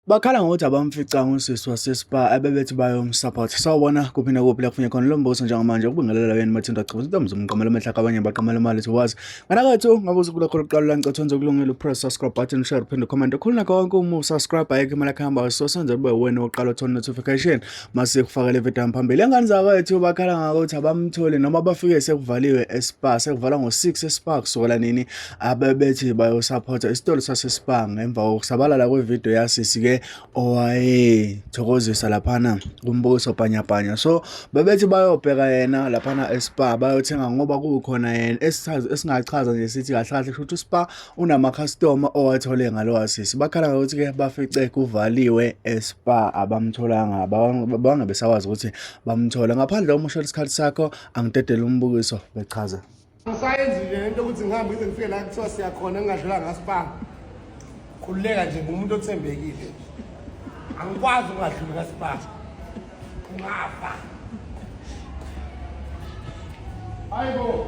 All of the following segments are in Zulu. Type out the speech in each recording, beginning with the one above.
Bakhala ngokuthi abamficanga usisi waseSpar abebethi bayomsupport. Sawubona kuphi nakuphi la kufunye khona lo mbuso njengamanje ukubingelela wena Mathinto achaza intombi zomqamela amehla kabanye baqamela imali ethi wazi. Ngana kwethu ngabe usuku lakho lokuqala la ngicela wenze kulungile upress subscribe button share uphinde comment. Khuluma konke uma usubscribe ayikho imali akuhamba so senze kube wena oqala uthola notification mase kufakele video phambili. Engane zakwethu bakhala ngokuthi abamtholi noma bafike sekuvaliwe eSpar sekuvalwa ngo-6 eSpar kusukela nini abebethi bayosapotha isitolo saseSpar ngemva kokusabalala kwevidiyo yasisi ke owayethokozisa laphana kumbukiso bhanyabhanya. So bebethi bayobheka yena laphana eSpar bayothenga ngoba kukhona yena esingachaza nje sithi kahle kahle kusho ukuthi uSpar unamakhastoma owathole ngalowa sisi. Bakhala ngokuthi-ke bafice kuvaliwe eSpar abamtholanga bangabe besakwazi ukuthi bamthole. Ngaphandle kokumoshela isikhathi sakho angidedele umbukiso bechaza. Ngisayenzile lento ukuthi ngihambe ngize ngifike la kuthiwa siyakhona ngingadlula ngaSpar. Khululeka nje ngumuntu othembekile. Angikwazi ukungadluli kaSpar. Ungafa. Hayibo.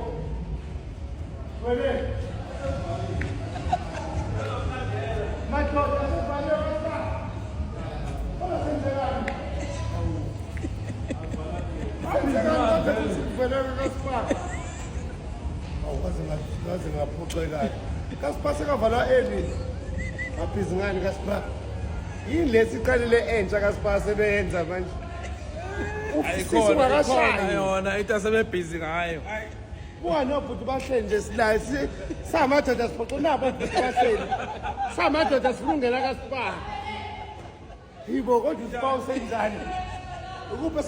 Wele. Madoda sekuvaliwe kaSpar. Kodwa senzekani? Ngaze ngaphoxeka. KaSpar sekavalwa early. Babhizi ngani kaSpar? Yini lesi iqalile entsha kaSpar sebeyenza manje? Ayikhona ikhona yona into asebebhizi ngayo. Buka nobhuti bahleli nje silaye samadoda siphoxa nabo bhuti bahleli. Samadoda sifuna ungena kaSpar. Yibo kodwa uSpar usenjani? Ukuphi?